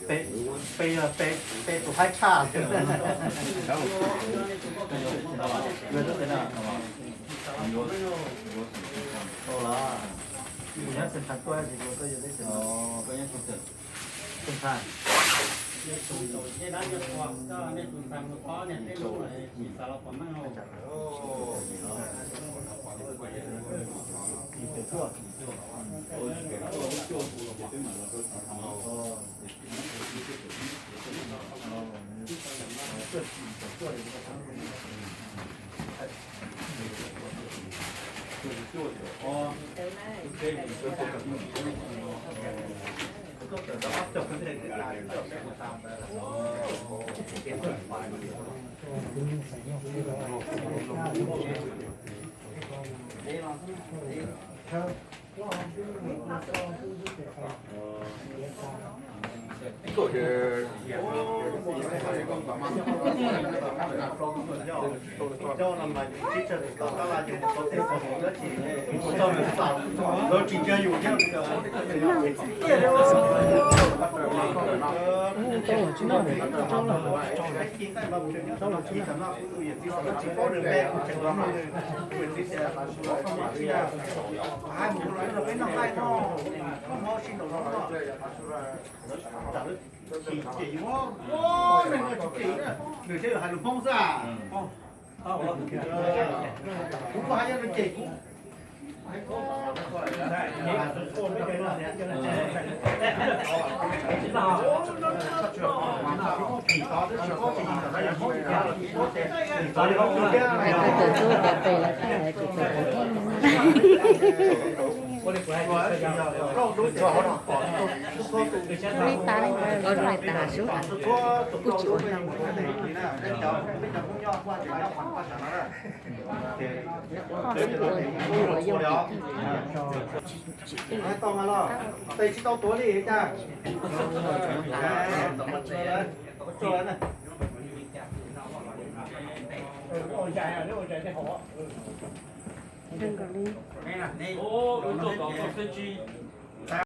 Peb, peb, peb, peb tus haib tshaj. Tus nyob Txwj Ntsha tuaj, tus tuaj yog teb chaws Txwj Ntsha. Nws thiaj hais lus Hmoob xwb. Kuv hais yog nws cem kuv. Tus tub cov pes los tau, tus pes pem theej. Li tas, kuj tsis ua no. Koj xwb ua yooj yim. Ua nkaus li.